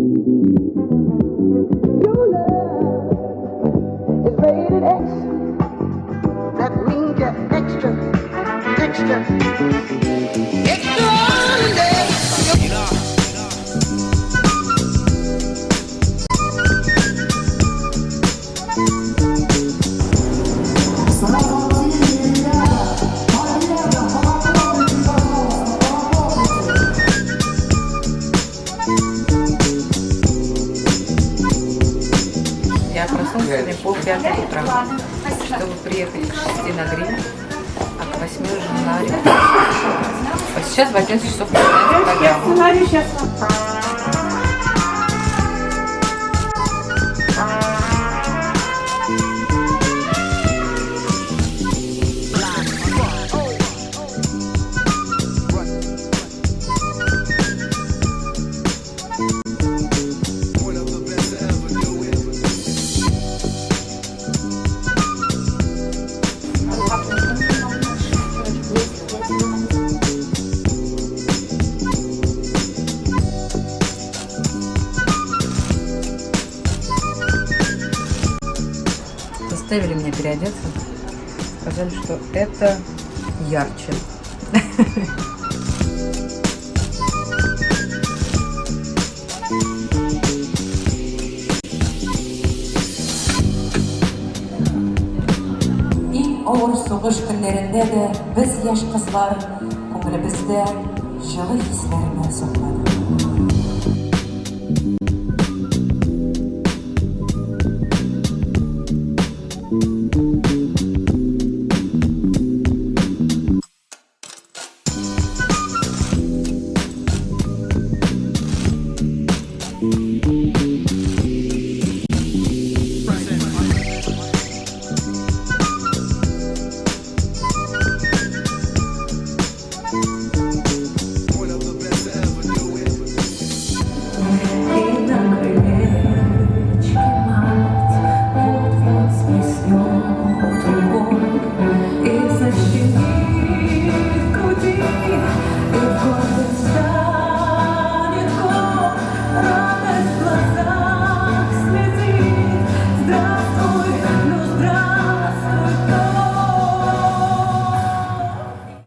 Your love is rated X. That means you're extra, extra, extraordinary. Я проснулась сегодня 4:30 утра, чтобы приехать к 6 на грим, а к 8 уже на репетицию. А сейчас в 11 часов начинается программа. Заставили меня переодеться. Сказали, что это ярче. Иң авыр сугыш көннәрендә дә без, яшь кызлар, күңелебездә җылы хисләрне сакладык.